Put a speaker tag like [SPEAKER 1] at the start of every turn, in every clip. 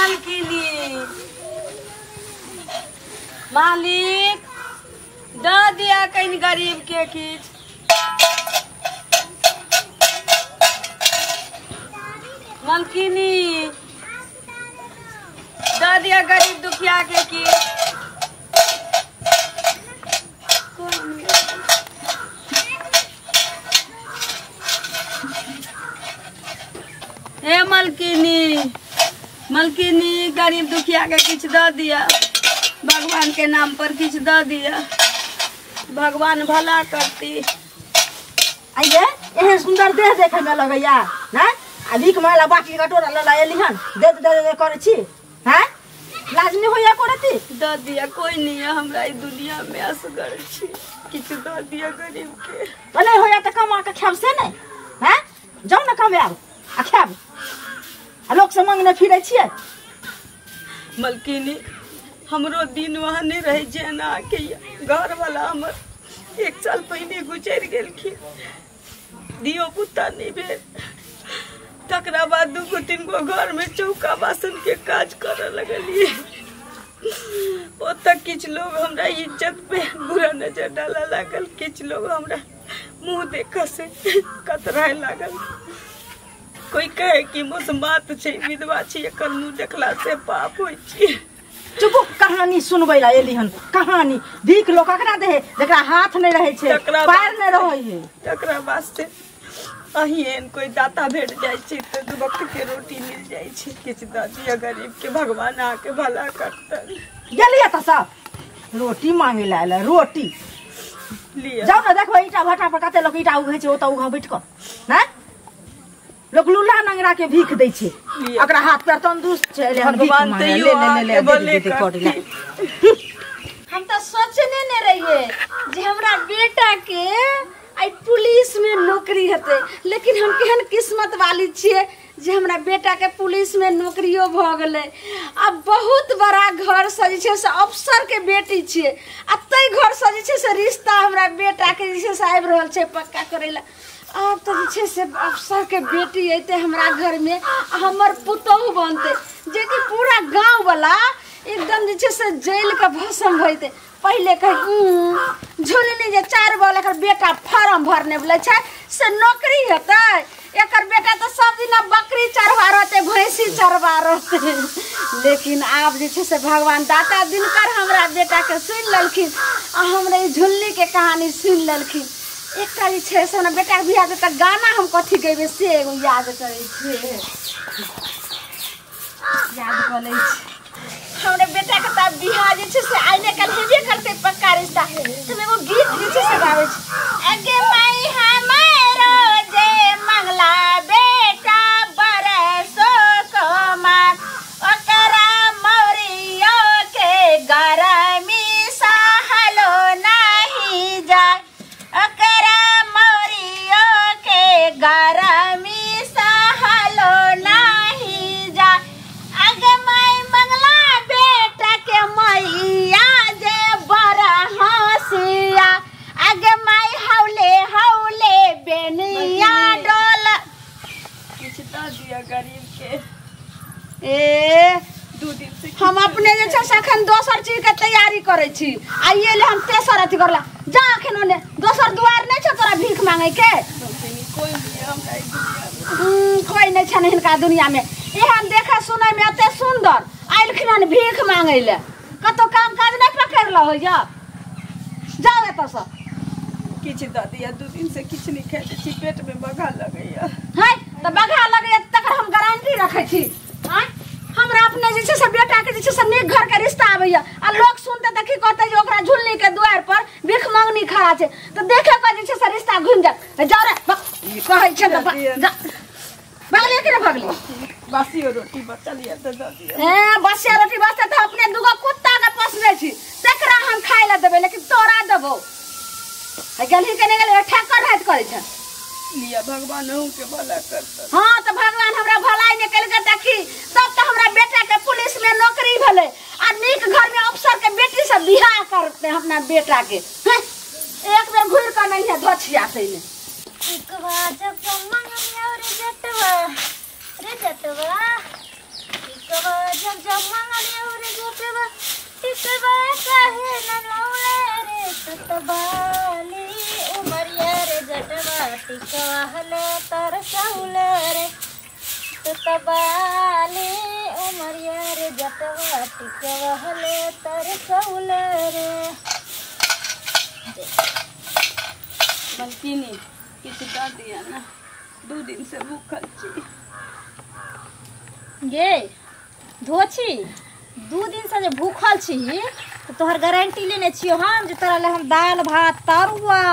[SPEAKER 1] मालकिनी मालिक द दिया कहीं गरीब के किछ। मालकिनी द दिया गरीब दुखिया के किछ। हे मालकिनी मालकिनी गरीब दुखिया के किछ द दिया, भगवान के नाम पर किछ द दिया, भगवान भला करती।
[SPEAKER 2] आइए एहन सुंदर देह देखे में लगैया ना, आ भीख मांगला बाकी कटोरा लला एली हन दे दे दे करै छी हैं, लाज नहीं होइया करती।
[SPEAKER 1] द दिया कोई नहीं है हमरा ई दुनिया में, असगर छी, किछ द दिया गरीब के।
[SPEAKER 2] तो नहीं होइया त कमा के खाब से नहीं हैं, जाऊ ना कमाब आ खाब, आ लोग से मांगने फिरै छियै।
[SPEAKER 1] मलकिनी हमरो दिन वहाँ नहीं रहे जेना के घर वाला हमर 1 साल पहले गुजर गेलखिन, दियो पुता नहीं भेल। तकरा बाद 2 गो 3 गो घर में चौका बासन के काज करे लगलिए। ओतऽ किछु लोग हमरा इज्जत पे बुरा नजर डाला लागल, किछु लोग हमरा मुँह देख से कतराए लागल। कोई कहे कि मोसमात छै, विधवा छै, एकर मुँह देखला से पाप होइ छै।
[SPEAKER 2] चुप, कहानी सुनबै ला एली हन कहानी। भीख लोग ककरा दे है जकरा हाथ नहीं रहे छै, पैर नहीं रहे है,
[SPEAKER 1] तकरा वास्ते अही एहन कोई दाता भेट जाइ छै तऽ 2 वक्त के रोटी मिल जाइ छै। किछु दऽ दिअ गरीब के, भगवान अहाँके भला करतन।
[SPEAKER 2] गेलियै तऽ सब रोटी मांगे ला एलै, रोटी
[SPEAKER 1] लिअ।
[SPEAKER 2] जाउ ने देखबै ईटा भट्टा पर कते लोग ईटा उघै छै, ओतऽ उघ बैठ कऽ ने लोग लूल्हा नंगरा के भीख दै छै, ओकरा हाथ पैर तंदुरुस्त छै।
[SPEAKER 1] भगवान तैयो अहाँके भले करथिन।
[SPEAKER 3] हम तऽ सोचने ने रहिए जे हमरा बेटा के आई पुलिस में नौकरी हेतै, लेकिन हम केहन किस्मत वाली छियै जे हमरा बेटा के पुलिस में नौकरियो भऽ गेलै। आ बहुत बड़ा घर से जे छै से अफसर के बेटी छियै, आ ताहि घर से जे छै से रिश्ता हमरा बेटा के जे छै से आबि रहल छै पक्का करै लए। आब तऽ जे छै से अफसर के बेटी अयतै हमरा घर में, आ हमर पुतोहु बनतै, जेकि पूरा गाँव वाला एकदम जे छै से जल के भस्म भइतै। पहिले कहे झुलनी जे 4 बल एकर बेटा फार्म भरने वाला छै से नौकरी हेतै, एकर बेटा तऽ सब दिन बकरी चरवा रहतै, भैंसी चरवा रहतै। लेकिन आब जे छै से भगवान दाता दिनकर हमरा बेटा के सुनि लेलखिन आ हमरा ई झुलनी के कहानी सुनि लेलखिन। एकटा जे छै से हमरा बेटाके बियाह तऽ गाना हम कथी गेबै से एगो याद करै छियै, याद कऽ लै छी। हमरा बेटा के तऽ बियाह जे छै से आइ ने काल्हि हेबे करतै पक्का रिश्ता, तऽ हम एगो गीत जे छै से गाबै छी। अगे माई हमरो जे मंगला बेटा बरसो कुमार, ओकरा मौरियो के गरमी सहलो नाही जाय, ओकरा मौरियो के गरमी सहलो नाही जाय। अगे माई मंगला बेटा के मैया जे बड़ा हंसिया, अगे माई हौले हौले बेनिया डोल।
[SPEAKER 1] किछ दऽ दिअ गरीब के।
[SPEAKER 3] ए
[SPEAKER 1] 2 दिन से
[SPEAKER 3] हम अपने जे छै से अखन दोसर चीज के तैयारी करै छी, आ ये ले हम तेसर अथी करला। जा अखन ओने दोसर दुआर नहीं छै तोरा भीख मांगे के,
[SPEAKER 1] कोई नहीं हमरा ई दुनिया में,
[SPEAKER 3] कोई नहीं छै हिनका दुनिया में। एहन देखे सुनै में एते सुंदर आइलखिन हन भीख मांगे ले, कतौ काम काज नहीं पकड़ ल होइया। जाओ एतऽ से।
[SPEAKER 1] किछ दऽ दिअ, 2 दिन से किछ नहीं खाइ छी, पेट में बघा लगैया।
[SPEAKER 3] है तऽ बघा लगैया तकर हम गारंटी रखै छी। आँय हमरा अपने जे छै से बेटा के जे छै से नीक घर के रिश्ता आबैया, आ लोग सुनते तऽ की कहतै जे ओकरा झुलनी के दुआर पर भीख मांगनी खड़ा छै, तऽ देखे के जे छै से रिश्ता घुमि जायत। जाओ रे कहै छै तऽ जा, भगलियै कि नहि भगलियै?
[SPEAKER 1] बासियो रोटी बचल यऽ तऽ दऽ दिअ।
[SPEAKER 3] हें बसिया रोटी बचतै तऽ अपने 2 गो कुत्ता के पोसने छी तकरा हम खाय लए देबै, लेकिन तोरा देबौ। है गेलही के नहि गेलही, ठेकर राति करै छै।
[SPEAKER 1] लिअ भगवान अहूँ के भला करतन।
[SPEAKER 3] हाँ तऽ भगवान हमरा भलाई नहि केलकै तऽ की, तब तऽ हमरा बेटा के पुलिस में नौकरी भेलै आ नीक घर में अफसर के बेटी से बियाह करतै अपना बेटा के। एक बेर घुरि कऽ नहीं है धोछिया से ने।
[SPEAKER 4] जब मंगनिया रे जटवा रे जटवा टिकवा जब जब मंगलियो रे जटवा टिकवा काहे न लौले रे ततबाली उमरिया रे जटवा टिकवा हले तरसौले रे ततबाली उमरिया रे जटवा टिकवा हले तरसौले रे।
[SPEAKER 1] बल्कि किछु दऽ दिअ ना, 2 दिन से भूखल छी।
[SPEAKER 3] गे धोछी 2 दिन से जे भूखल छी तो तोहर गारंटी लेने छियो हम जे तोरा ले हम दाल भात तरुआ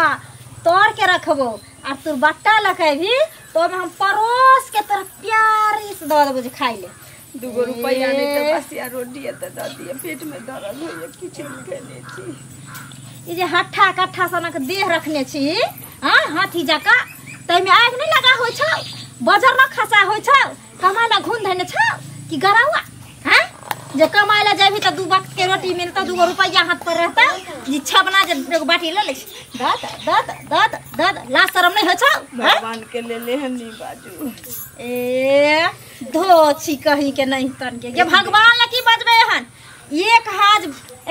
[SPEAKER 3] तर के रखबो आ तू बट्टा लकेबी तो हम परोस के तोरा प्यारी से दऽ देबो जे खाइ ले।
[SPEAKER 1] 2 गो रुपैया नहीं तो बस या रोटी त दऽ दिअ, पेट में दर्द होइए किछु नहि खेने छी।
[SPEAKER 3] ई जे हट्ठा कट्ठा सनक देह रखने छी हाँ हाथी जकाँ तैमे आगि नहीं लगा होइ छौ, बजर न खसा होइ छौ, कमाइ ला घुन धैने छौ कि गराउआ हाँ जे कमाइ ला जेबही तऽ 2 वक्त के रोटी मिलतौ, 2 गो रुपैया हाथ पर रहतौ जे छबना जे एगो बाटी लऽ लै छी दऽ दऽ दऽ दऽ दऽ लाज शरम नहीं होइ छौ?
[SPEAKER 1] भगवान के लेले हन नहीं बाजू।
[SPEAKER 3] ए धोछी कहीं के नहीं तन के भगवान ला की बजबै हन। एक हाथ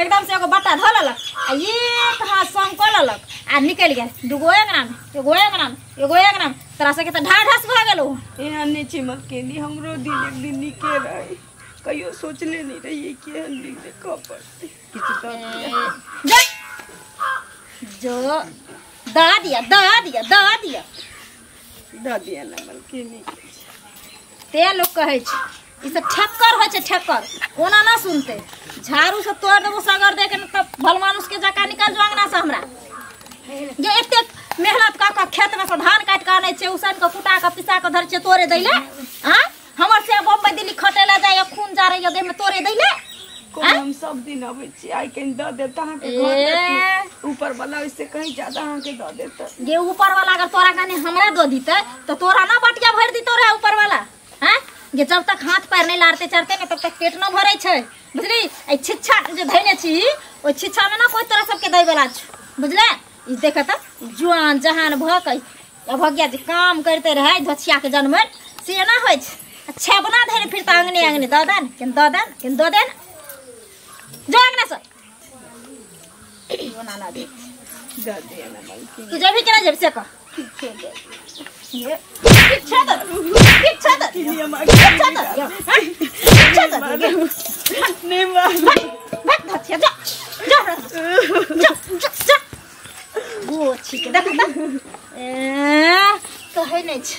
[SPEAKER 3] एकदम से एगो बट्टा धऽ लेलक आ एक हाथ संग कऽ लेलक आ निकलि गेल 2 गो अंगना में, एगो अंगना में, एगो अंगना में, तोरा सबके तऽ ढाढ़स भऽ गेलौ।
[SPEAKER 1] एहन नहि छै मलकिनी, हमरो दिन एक दिन नीके रहै, कहियो सोचले नहि रहियै कि एहन दिन देखऽ पड़तै। किछु दऽ दिअ
[SPEAKER 3] जो दऽ दिअ दऽ दिअ दऽ दिअ
[SPEAKER 1] दऽ दिअ ने मलकिनी।
[SPEAKER 3] ते लोक कहै छै ई सब ठक्कर होइ छै, ठक्कर ओना ना सुनते, झाड़ू से तोड़ देबो सगर दे के तब भलमानुस के जका निकल जो अंगना से। हमरा जे एतेक मेहनत कऽ कऽ खेत में से धान काटि कऽ आनै छै, उसैन कऽ कुटा कऽ पिसा कऽ धरै छै तोड़े दै ले हाँ हमर से बम्बई दिल्ली खटे ला जाइए, खून जा रही देह में तोड़े दै ले।
[SPEAKER 1] हम सब दिन अबै छी, आइ कहीं दऽ देब तऽ अहाँके घर ऊपर वाला ओहिसे कहीं ज्यादा अहाँके दऽ देत।
[SPEAKER 3] जे ऊपर वाला अगर तोरा कनी हमरा दऽ दितै तऽ तोरा ना बटिया भरि दितौ रहे ऊपर वाला हाँ जे जब तक हाथ पैर नहीं लारते चढ़ते ना तब तक पेट न भरे छै बुझली। एहि छिच्छा जे धैने छी ओहि छिच्छा में ना कोई तोरा सबके दै वाला छौ बुझले। ई देख त जुआन जहान भऽ के अभग्या जे काम करते रहे धोछिया के जनमल से ना होइ छै। छेबना धैने फिर त अंगने अंगने दऽ देन केन दऽ देन केन दऽ देन जो अंगना से ओना ना दे
[SPEAKER 1] दऽ दिअ ना बल्कि
[SPEAKER 3] तू जेबही केना जेबही से कह। किच्छा दे किच्छा दे किच्छा दे किच्छा दे
[SPEAKER 1] नहीं मार
[SPEAKER 3] भाग धोछिया जा जा जा जा जा गोछी के देख त ए कहै नै छै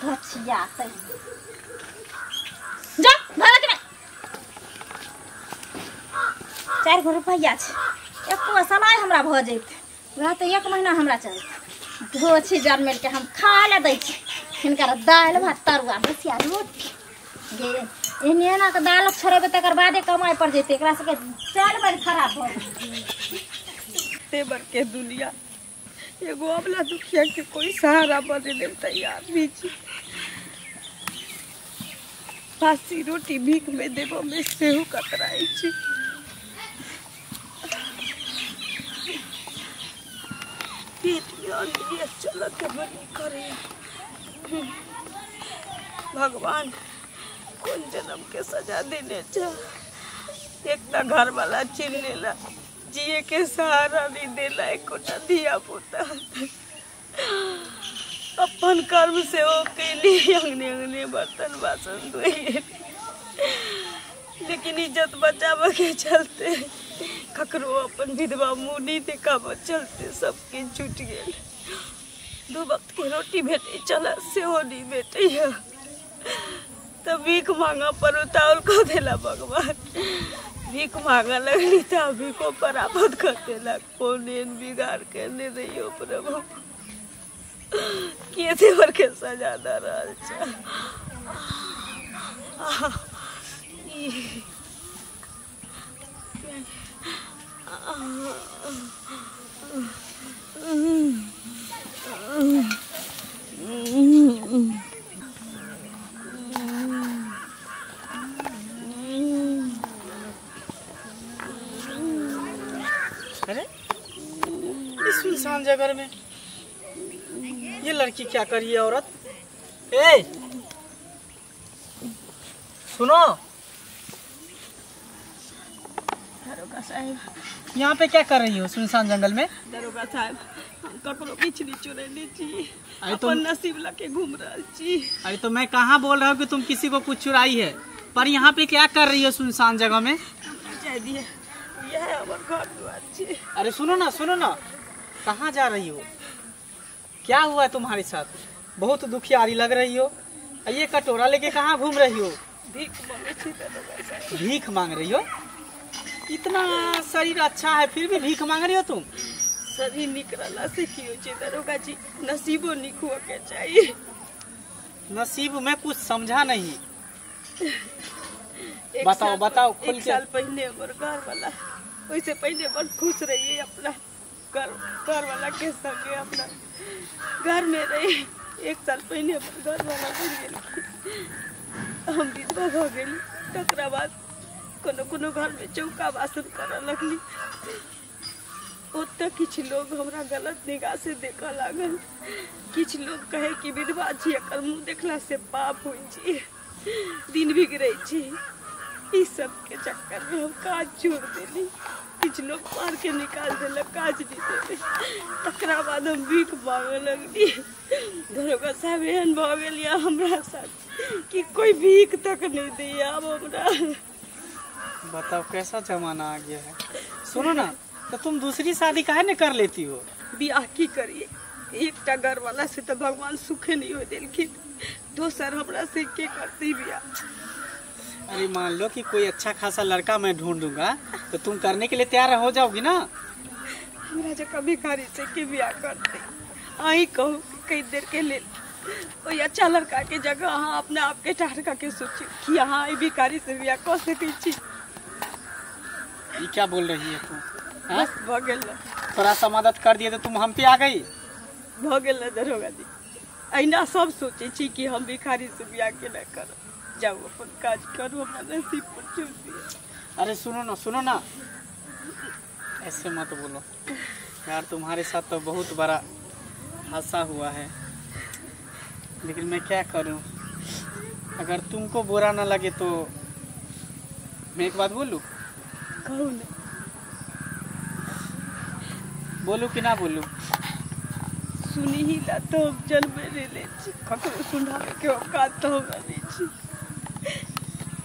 [SPEAKER 3] धोछिया तै जा भाग के 4 गो रुपैया छै एको सलाइ हमरा भऽ जैतै वएह तऽ 1 महीना हमरा चलतै। धोछी जनमल के हम खा ले दै छी हिनकर दालि भात तरुआ बसिया रोटी गे एहने एना के दालि छोड़ेबै तकर बादे कमाइ पर जैतै, एकरा सबके चालि बड़ खराब भऽ
[SPEAKER 1] गेल। बड़के दुनिया एगो अबला दुखिया के कोई सहारा बने लेल तैयार नहीं छी। बासी रोटी भीख में देबो में सेहो कतराइ छी। पेट में अन्न चलत बनी करे भगवान कौन जन्म के सजा देने छा। एक त घर वाला छीन लेला, जिए के सहारा नहीं देला, एकोटा धिया पुता अपन कर्म से ओ कैली अंगने अंगने बर्तन बासन धोइए, लेकिन इज्जत बचावे के चलते ककरो अपन विधवा मुँह नहीं देखाबऽ चलते सब किछु छूटि गेल। 2 वक्त के रोटी भेटै छलै सेहो नहीं भेटैया तऽ भीख मांगऽ पर उतावल कऽ देला भगवान। भीख मांगऽ लगली तऽ भीखो पर आफत कऽ देलक। कोन एहन बिगाड़ केने रहियो प्रभु के देवर के सजा दऽ रहल छै।
[SPEAKER 5] अरे इस सुनसान जगह में ये लड़की क्या कर रही है औरत? ए सुनो
[SPEAKER 1] दरोगा साहब,
[SPEAKER 5] यहाँ पे क्या कर रही हो सुनसान जंगल में?
[SPEAKER 1] दरोगा साहब, हम ककरो किछु नहीं चुरेने छी, अपन नसीब लके घूम रहल छी।
[SPEAKER 5] अरे तो मैं कहाँ बोल रहा हूँ कि तुम किसी को कुछ चुराई है, पर यहाँ पे क्या कर रही हो सुनसान जगह में?
[SPEAKER 1] यह हमर घर द्वार छी।
[SPEAKER 5] अरे सुनो ना, सुनो ना, कहाँ जा रही हो? क्या हुआ है तुम्हारे साथ? बहुत दुखियारी लग रही हो। ये कटोरा लेके कहाँ घूम रही हो?
[SPEAKER 1] भीख मांगे छी दरोगा साहब।
[SPEAKER 5] भीख मांग रही हो? इतना शरीर अच्छा है फिर भी भीख मांग रही हो तुम?
[SPEAKER 1] शरीर निकलला से की होइ छै दरोगा जी, नसीबो निक हुए के चाहिए।
[SPEAKER 5] नसीब में कुछ समझा नहीं। बताओ बताओ खुल के।
[SPEAKER 1] एक साल पहले हमर घर वाला, ओइसे पहले बड़ खुश रहिए अपना घर वाला के संगे, अपना घर में रही। एक साल पहले हमर घर वाला मरि गेल, हम विधवा भऽ गेली। तकरा बाद कोनो कोनो घर में चौका बासन करऽ लगली। ओतऽ किछु लोग हमरा गलत निगाह से देखऽ लागल। किछु लोग कहे कि विधवा छी, एकर मुँह देखला से पाप होइ छै, दिन बिगड़ै छै। ई सब के चक्कर में हम काज छोड़ देली। किछु लोग मार के निकाल देलक, काज नहीं देले। तकरा बाद हम भीख मांगे लगली। दरोगा साहब, एहन भऽ गेल यऽ हमरा साथ कि कोई भीख तक नहीं दैया आब हमरा।
[SPEAKER 5] बताओ कैसा जमाना आ गया है। सुनो ना, तो तुम दूसरी शादी काहे न कर लेती हो?
[SPEAKER 1] बियाह की करिए, एकटा घर वाला से तो भगवान सुखे नहीं हो देलखिन, दोसर हमरा से के करती बियाह?
[SPEAKER 5] अरे मान लो कि कोई अच्छा खासा लड़का मैं ढूंढूंगा तो तुम करने के लिए तैयार हो जाओगी ना?
[SPEAKER 1] हमरा जकाँ भिखारी से के बियाह करते? अहीं कहू कई देर के लेल कोई अच्छा लड़का के जगह अहाँ अपने आप के ठाढ़ के सोची कि अहाँ एहि भिखारी से बियाह कऽ सकै छी?
[SPEAKER 5] ये क्या बोल रही है तू?
[SPEAKER 1] बस भऽ गेल,
[SPEAKER 5] थोड़ा सा मदद कर दिए तो तुम हम पे आ गई।
[SPEAKER 1] भऽ गेल दरोगा जी, अहिना सब सोचै छी कि हम भिखारी से बियाह केना करब। जाउ अपन काज करू, हमरा नसीब पर छोड़ि दिअ।
[SPEAKER 5] अरे सुनो ना, सुनो ना, ऐसे मत बोलो यार, तुम्हारे साथ तो बहुत बड़ा हादसा हुआ है, लेकिन मैं क्या करूं? अगर तुमको बुरा ना लगे तो मैं एक बात बोलूं?
[SPEAKER 1] कहू ना।
[SPEAKER 5] बोलूं कि ना बोलूं?
[SPEAKER 1] सुनी ही ला तो हम जन्मे ले छी, ककरो सुनावे के औकात तो हमरा नहीं छी।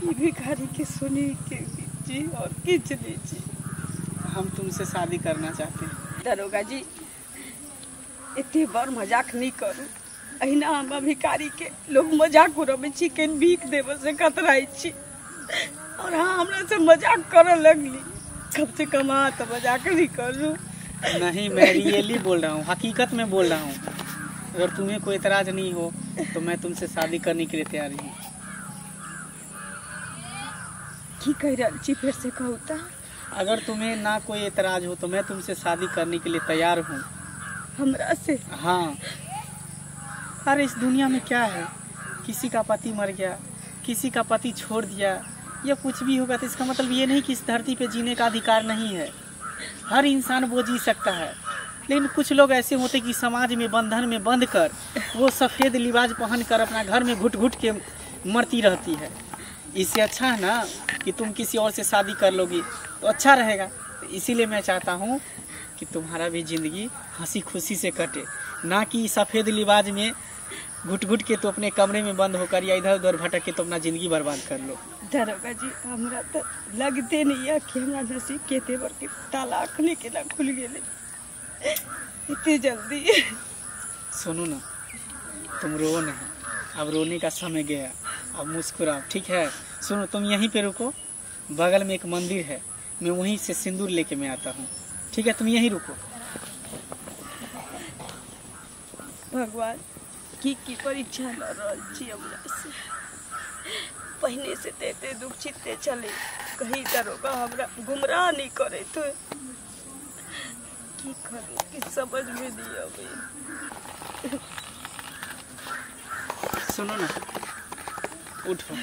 [SPEAKER 1] ई भिखारी के सुनी के जी और किछु नहीं छी।
[SPEAKER 5] हम तुमसे शादी करना चाहते हैं।
[SPEAKER 1] दरोगा जी, एते बड़ मजाक नहीं करू। अहिना हम भिखारी के लोग मजाक उड़बै छी, केन भीख देबऽ से कतराइ छी, और हाँ हमरा से मजाक करऽ लगली। कम से कम अहाँ तऽ मजाक नहीं करू।
[SPEAKER 5] नहीं, मैं रियली बोल रहा हूँ, हकीकत में बोल रहा हूँ। अगर तुम्हें कोई एतराज नहीं हो तो मैं तुमसे शादी करने के लिए तैयार हूँ।
[SPEAKER 1] की कह रहल छी, फिर से कहू तऽ?
[SPEAKER 5] अगर तुम्हें ना कोई एतराज हो तो मैं तुमसे शादी करने के लिए तैयार हूँ।
[SPEAKER 1] हमरा से?
[SPEAKER 5] हाँ। अरे इस दुनिया में क्या है, किसी का पति मर गया, किसी का पति छोड़ दिया, या कुछ भी होगा तो इसका मतलब ये नहीं कि इस धरती पे जीने का अधिकार नहीं है। हर इंसान वो जी सकता है, लेकिन कुछ लोग ऐसे होते कि समाज में बंधन में बंध कर वो सफ़ेद लिबाज पहन कर अपना घर में घुट घुट के मरती रहती है। इससे अच्छा है ना कि तुम किसी और से शादी कर लोगी तो अच्छा रहेगा। इसीलिए मैं चाहता हूँ कि तुम्हारा भी ज़िंदगी हंसी खुशी से कटे, ना कि सफ़ेद लिबाज में घुट घुट के तो अपने कमरे में बंद होकर या इधर उधर भटक के तो अपना ज़िंदगी बर्बाद कर लो।
[SPEAKER 1] दरोगा जी, हमरा तो लगते नहीं है कि हमरा नसीब के तेवर के ताला अखने केना खुलि गेलै इतने जल्दी।
[SPEAKER 5] सुनो ना, तुम रो नहीं, अब रोने का समय गया, अब मुस्कुराओ, ठीक है? सुनो, तुम यहीं पे रुको, बगल में एक मंदिर है, मैं वहीं से सिंदूर लेके मैं आता हूँ, ठीक है? तुम यहीं रुको।
[SPEAKER 1] भगवान की की परीक्षा ल रहल छी हमरा से। पहिने से ते एते दुख छिते छलै, कहीं दरोगा हमरा गुमराह नहीं करैत होय। की करू, किछु समझ में नहीं अबै।
[SPEAKER 5] सुनो ना, उठो।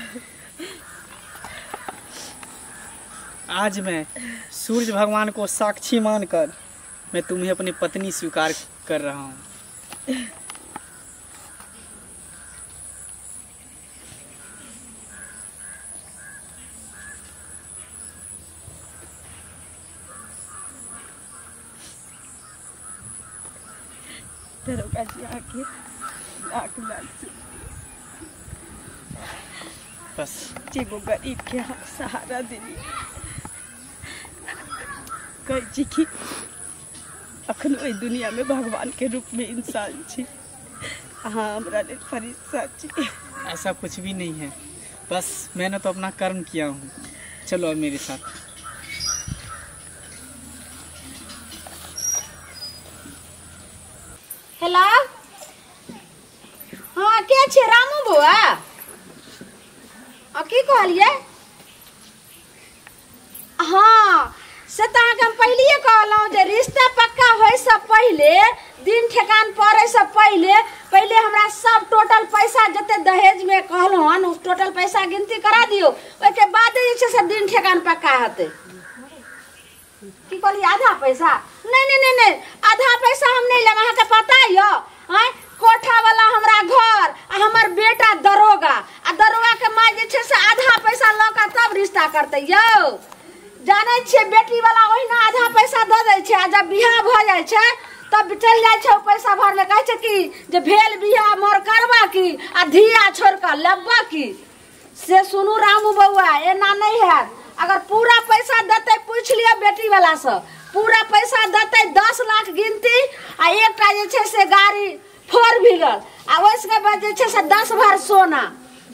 [SPEAKER 5] आज मैं सूर्य भगवान को साक्षी मानकर मैं तुम्हें अपनी पत्नी स्वीकार कर रहा हूँ।
[SPEAKER 1] दरोगा जी आके लाख लाख
[SPEAKER 5] बस
[SPEAKER 1] एगो गरीब के हम सहारा दिली। कहै छी कि अखनो एहि दुनिया में भगवान के रूप में इंसान छी, अहाँ हमरा लेल फरिश्ता छी।
[SPEAKER 5] ऐसा कुछ भी नहीं है, बस मैंने तो अपना कर्म किया हूँ। चलो अब मेरे साथ।
[SPEAKER 3] हेलो, हाँ के छे रामू बौआ? आ की कहलिए? हाँ से तऽ अहाँके हम पहिलिए कहलहुँ जे रिश्ता पक्का होइसँ पहिले, दिन ठेकान पड़ैसँ पहिले पहिले हमरा सब टोटल पैसा जते दहेजमे कहलहुँ हन ओ टोटल पैसा गिनती करा दियौ, ओहिके बादे जे छै से दिन ठेकान पक्का हेतै। की कहलिए आधा पैसा? नहीं नहीं नहीं नहीं, आधा पैसा हम नहीं लेब, अहाँके पता यऽ। आँय कोठा वाला हमरा घर आ हमर बेटा दरोगा, आ दरोगा के माय जे छै से आधा पैसा लऽ कऽ तब रिश्ता करतै यौ। जानै छियै बेटी वाला ओहिना आधा पैसा दऽ दै छै, आ जब बियाह भऽ जाइ छै तब चलि जाइ छै ओ पैसा भरले। कहै छै कि जे भेल बियाह मोर करबा की आ धिया छोड़ि कऽ लेबा की। से सुनू रामू बौआ, एना नहीं हैत। अगर पूरा पैसा देतै, पूछि लिअ बेटी वाला सँ, पूरा पैसा देतै 10 लाख गिनती आ एकटा जे छै से गाड़ी 4 व्हीलर आ ओहिके बाद जे छै से 10 भर सोना,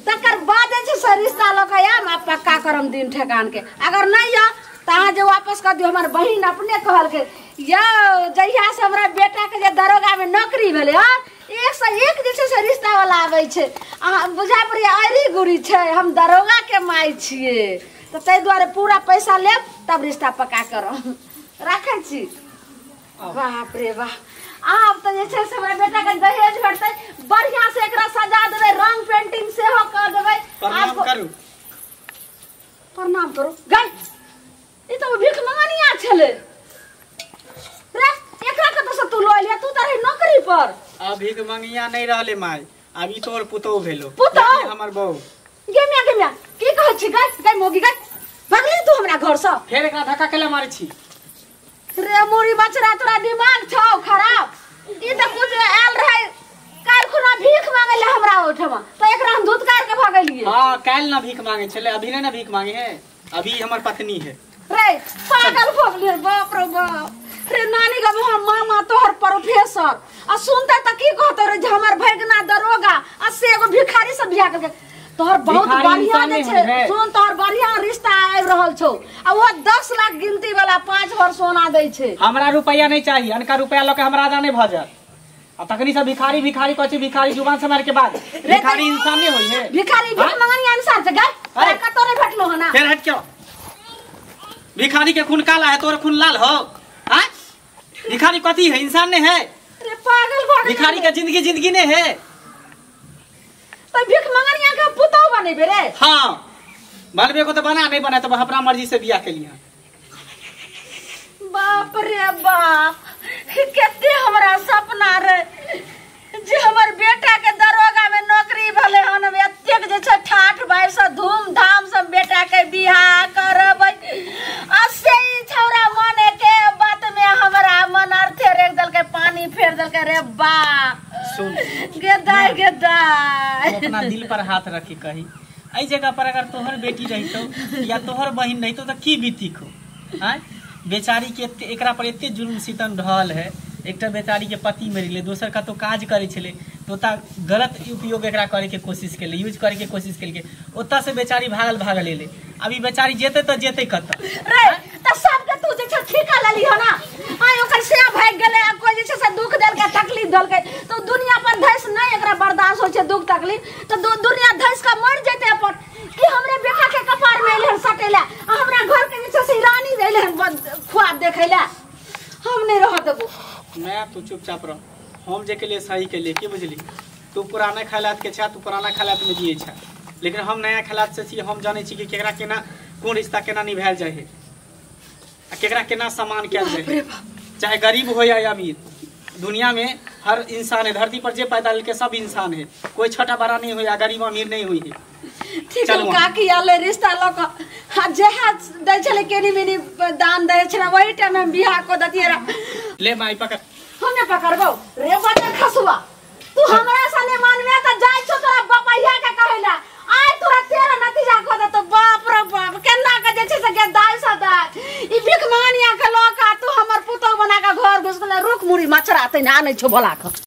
[SPEAKER 3] तकर बाद जे छै से रिश्ता लऽ कऽ आयब आ पक्का करम दिन ठेकान के। अगर नहीं यऽ तऽ अहाँ जे वापस कऽ दियौ। हमर बहिन अपने कहलकै यौ जहिया से हमरा बेटा के जे दरोगा में नौकरी भेलै हँ, एक से एक जे छै से रिश्ता वाला आबै छै। अहाँ बुझा पड़ैया अरी गुरी छै, हम दरोगा के माय छियै, तऽ ताहि दुआरे पूरा पैसा लेब तब रिश्ता पक्का करब। राखै छी। बाप रे बाप, आब तऽ जे छै से हमरा बेटा के दहेज भेटतै, बढ़िया से एकरा सजा देबै, रंग पेंटिंग सेहो कऽ देबै।
[SPEAKER 5] प्रणाम करू।
[SPEAKER 3] प्रणाम करू। गई ई तऽ भीख मंगनिया छलै रे, एकरा कतऽ से तू लऽ एलियै? तू तऽ रही नौकरी पर।
[SPEAKER 5] अब भीख मंगिया नहीं रहले माय, अब ई तोर पुतोह भेलो।
[SPEAKER 3] पुतोह?
[SPEAKER 5] हमर बहू।
[SPEAKER 3] गे मिया गे मिया, की कहै छी? गई गई मोगी गई, भगली तू हमरा घर सँ।
[SPEAKER 5] फेर एकरा धक्का केला मारै छी?
[SPEAKER 3] रे मुरी बचरा, तोरा दिमाग छौ खराब? ई तऽ कुछ आयल रहे काल्हि खुना भीख मांगे ले हमरा ओहिठमा, तऽ एकरा हम धुतकार के भगलियै।
[SPEAKER 5] हां काल्हि ना भीख मांगे छले, अभी ना भीख मांगे है, अभी हमर पत्नी है।
[SPEAKER 3] रे पागल भऽ गेलियै, बाप रे बाप। रे नानी गो हम मामा तोहर प्रोफेसर, आ सुनते तऽ की कहतौ रे जे हमर भगना दरोगा आ से एगो भिखारी से बियाह करके। तोहर बहुत बढ़िया जे छै सुन, तोहर बढ़िया रिश्ता आबि रहल छौ आ वो 10 लाख गिनती वाला 5 भर सोना दै छै।
[SPEAKER 5] हमरा रुपया नहीं चाहिए, अनका रुपया लऽ के हमरा आधा नहीं भऽ जायत। आ तखनी सब भिखारी भिखारी कहै छै, भिखारी जुबान से मार के बाद भिखारी इंसान नहीं होई है।
[SPEAKER 3] भिखारी भीख मंगनिया इंसान छै गै, तोरा कतौ नहीं भेटलो हन।
[SPEAKER 5] फेर हट क्यों? भिखारी के खून काला है, तोर खून लाल हो। हां भिखारी कथी है? इंसान नहीं है।
[SPEAKER 3] अरे पागल भऽ गेलै।
[SPEAKER 5] भिखारी का जिंदगी जिंदगी नहीं है।
[SPEAKER 3] तो भीख मंगनिया के पुतोह बनेबे रे?
[SPEAKER 5] हाँ बनबे को तो बना, नहीं बना तो अपना मर्जी से बियाह के लिए।
[SPEAKER 3] बाप रे बाप, कते हमरा सपना रे जे हमर बेटा के दरोगा में नौकरी भेलै हन, हम एतेक जे छै ठाठ बारि से धूमधाम से बेटा के बियाह करबै। आ से ई छौड़ा मन के बात में हमरा मन अर्थे रेख देलकै, पानी फेर देलकै रे बाप।
[SPEAKER 5] सुन
[SPEAKER 3] गेदाय गेदाय,
[SPEAKER 5] अपना दिल पर हाथ रखी कही, एहि जगह पर अगर तोहर बेटी रहितो या तोहर बहिन रहितो तो की बीती को? आँय बेचारी के एकरा पर एते जुल्म सितम ढल है। एकटा बेचारी के पति मरि गेलै, दोसर कतौ काज करै छलै तो ओतऽ गलत उपयोग एकरा करे के कोशिश केलै, यूज करे के कोशिश केलकै, ओतऽ से बेचारी भागल भागल एलै। अभी बेचारी जेतै तऽ जेतै कतऽ
[SPEAKER 3] रे? तऽ सबके तू जे छै ठीका लेली हो ना, आइ ओकर से भागि गेलै आ कोइ जे छै से दुख देलकै तकलीफ देलकै तऽ दुनिया पर धैस नहि एकरा बर्दाश्त होइ छै दुख तकलीफ, तऽ दुनिया धैस कऽ मरि जेतै अपन। कि हमरे बेटा के कपार में एलै हन सटै लए आ हमरा घर के जे छै से रानी एलै हन खुआब देखै लए, हम नहि रह देबो।
[SPEAKER 5] मैं तू चुपचाप रह, हम जे के लिए सही के लिए की बुझली। तू पुराना ख्यालात के छा, तू पुराना ख्यालात में जिए छा, लेकिन हम नया ख्यालात से छी। हम जानै छी कि केकरा केना कोन रिश्ता केना निभायल जाइ है आ केकरा केना सम्मान कयल जाइ है, चाहे गरीब हो या अमीर। दुनिया में हर इंसान है, धरती पर जे पैदा लेके सब इंसान है, कोई छोटा बड़ा नहीं हुई, गरीब अमीर नहीं हुई है।
[SPEAKER 3] ठीक काकी आले रिश्ता ल क हां जे हाथ दै छले केनी मेनी दान दै छले वही टाइम में बियाह को दतिए
[SPEAKER 5] ले माई पकड़
[SPEAKER 3] हमें पकड़बो रे बटर खसुआ तू हमरा सने मानमे त जाय छो तोरा बपैया के कहेला आय तोरा तेरा नतीजा को दे तो बाप रे बाप केना के जे छै से के दाय सदा ई भिख मानिया के लका तू हमर पुतोह बना के घर घुस गेले रुक मुरी मचरा तै ना नै छो भला के।